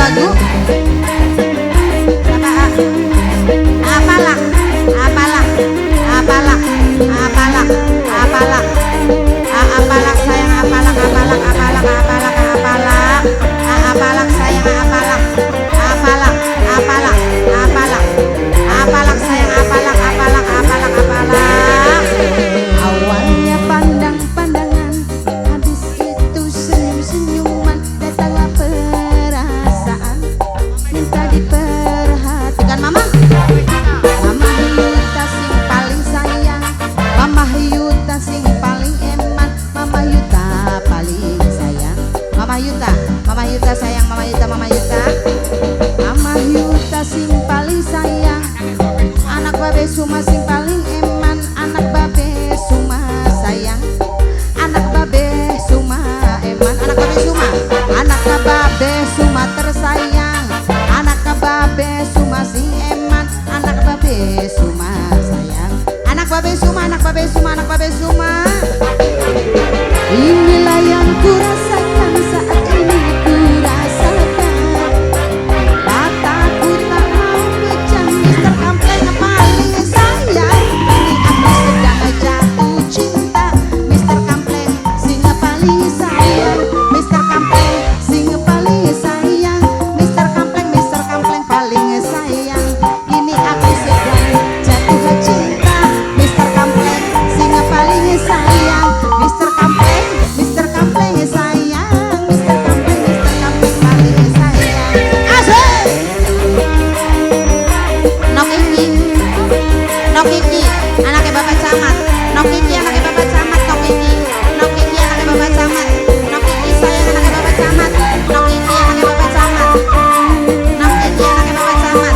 lagu? Apa? Apalah, apalah, apalah, apalah, apalah, apalah sayang, apalah, apalah, apalah, apalah, apalah, apalah sayang, apalah, apalah, apalah, apalah, apalah sayang, apalah, apalah, apalah, apalah. Awalnya pandang-pandangan, habis itu senyum-senyuman, datanglah perasaan minta diperhatikan. Mama, Mama Yuta sing paling sayang, Mama Yuta sing paling eman, Mama Yuta paling sayang. Mama Yuta, Mama Yuta sayang, Mama Yuta, Mama Yuta. Mama Yuta sing paling sayang, anak babe Suma sing paling eman, anak babe Suma sayang, anak babe Suma eman, Anak babe Suma, anak babe Suma tersayang, anak babe Suma sing eman, anak babe Suma sayang. Anak babe Suma, anak babe Suma, anak babe Suma. Inilah yang ku rasakan saat ini, ku rasakan mataku tak mau pejam. Mister Kampleng paling sayang, ini aku sedang jatuh cinta. Mister Kampleng sing paling sayang, Mister Kampleng sing paling sayang, Mister Kampleng, Mister Kampleng paling sayang. Ini aku sedang jatuh cinta. Mister Kampleng sing paling sayang, Mister Kampleng, Mister Kampleng sayang, Mister Kampleng, Mister Kampleng paling sayang. Asik. Nok iki, Nok iki, anaknya Bapak Camat. Nok iki anaknya Bapak Camat, Nok iki, Nok iki anaknya Bapak Camat. Nok iki sayang anaknya Bapak Camat. Nok iki anaknya Bapak Camat. Nok iki anaknya Bapak Camat.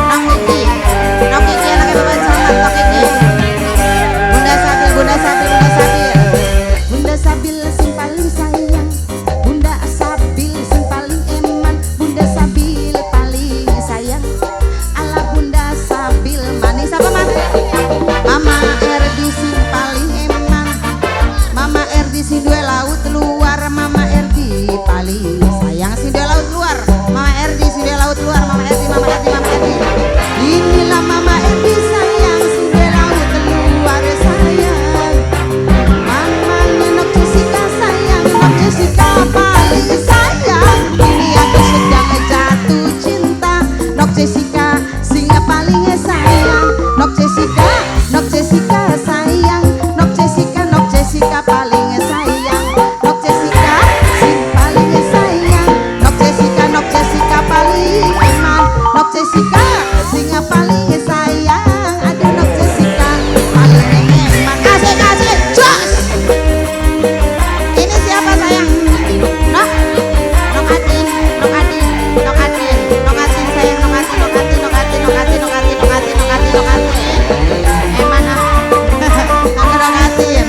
Nok iki, Nok iki anaknya Bapak Camat. Nok iki. Bunda Sabil, Bunda Sabil, Bunda Sabil. Bunda Sabil sing paling sayang, Bunda Sabil sing paling eman, Bunda Sabil paling sayang. Ala Bunda Sabil Manis apa man? Mama Erdi sing paling eman, Mama Erdi sing duwe laut luar, Mama Erdi paling sayang sing duwe laut luar. Mama Erdi sing duwe laut luar, Mama Erdi, Mama Erdi, Mama Erdi. Inilah Mama Erdi sayang, sing duwe laut luar sayang. Mamanya Nok Jessica sayang, Nok Jessica paling sayang. Ini aku sedang jatuh cinta. Nok Jessica sing paling sayang, Nok Jessica, Nok Jessica sayang, Nok Jessica, Nok Jessica paling sayang, Nok Jessica sing paling sayang, Nok Jessica, Nok Jessica paling eman, Nok Jessica sing paling sayang. Aduh, Nok Jessica paling eman. Asik, asik, jos. Ini siapa sayang? Nok, Nok Atin, Nok Atin, Nok Atin, Nok Atin sayang, Nok Atin, Nok Atin, Nok Atin, Nok Atin, Nok Atin, Nok Atin, Nok Atin, Nok Atin. Eman ah. Aku Nok Atin.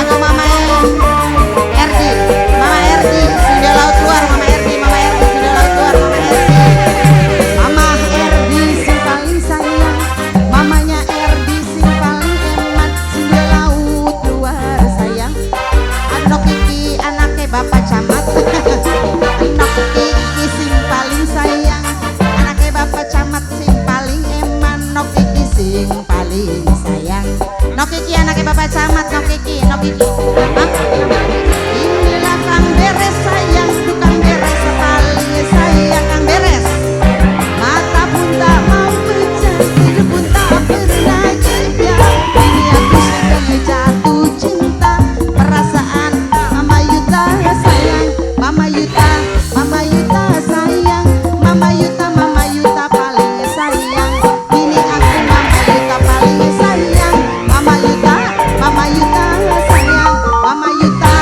Aku Mama Erdi, Mama Erdi, sing duwe laut luar, Mama Erdi, Mama Erdi, sing duwe laut luar, Mama Erdi. Mama Erdi sing paling sayang, mamanya Erdi sing paling eman, sing duwe laut luar sayang. Nok iki anake Bapak Camat. Nok iki sing paling sayang, anake Bapak Camat sing paling eman, Nok iki sing paling sayang. Nok iki anake Bapak Camat, Nok iki, Nok iki. Hah? Inilah Kang Beres sayang, tukang beres paling sayang. Kang Beres. Mata pun tak mau pejam, tidur pun tak pernah nyenyak. Ini aku sedang jatuh cinta, perasaan Mama Yuta sayang, Mama Yuta, Mama Yuta sayang, Mama Yuta, Mama Yuta paling sayang. Ini aku Mama Yuta paling sayang, Mama Yuta, Mama Yuta sayang, Mama Yuta.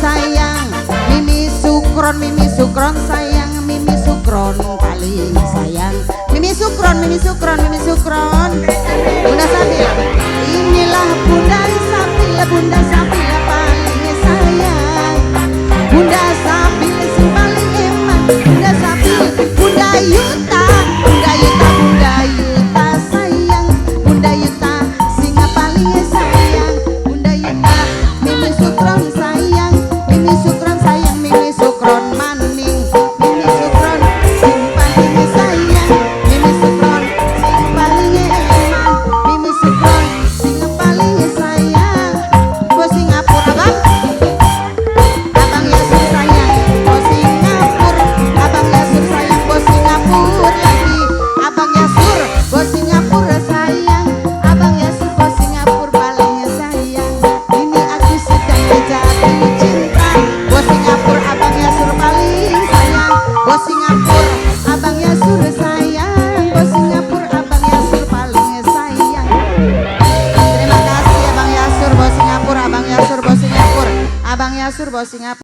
sayang. Mimi Sukron, Mimi Sukron sayang, Mimi Sukron paling sayang. Mimi Sukron, Mimi Sukron, Mimi Sukron. Bunda Sabil. Inilah Bunda Sabil, Bunda Sabil paling sayang. Bunda Sabil sing paling eman, Bunda Sabil, Bunda Yuta, Bunda Yuta, Bunda Yuta sayang, Bunda Yuta sing paling sayang, Bunda Yuta, Mimi Sukron sayang, Mimi Sukron sayang, Mimi Sukron maning, Mimi Sukron sing paling sayang, Mimi Sukron sing paling eman, Mimi Sukron sing paling sayang. Bos Singapura, Abang. Abang Yasur sayang, bos Singapura. Abang Yasur sayang, bos Singapura lagi. Abang Yasur, bos Singapura sayang. Abang Yasur, bos Singapura paling sayang. Ini aku sedang jatuh cinta. Bos Singapura, Abang Yasur paling sayang. Bos Singapura, Abang Yasur sayang. Bos Singapura, Abang Yasur paling sayang. Terima kasih, Abang Yasur, bos Singapura, Abang Yasur, bos Singapura, Abang Yasur, bos Singapura.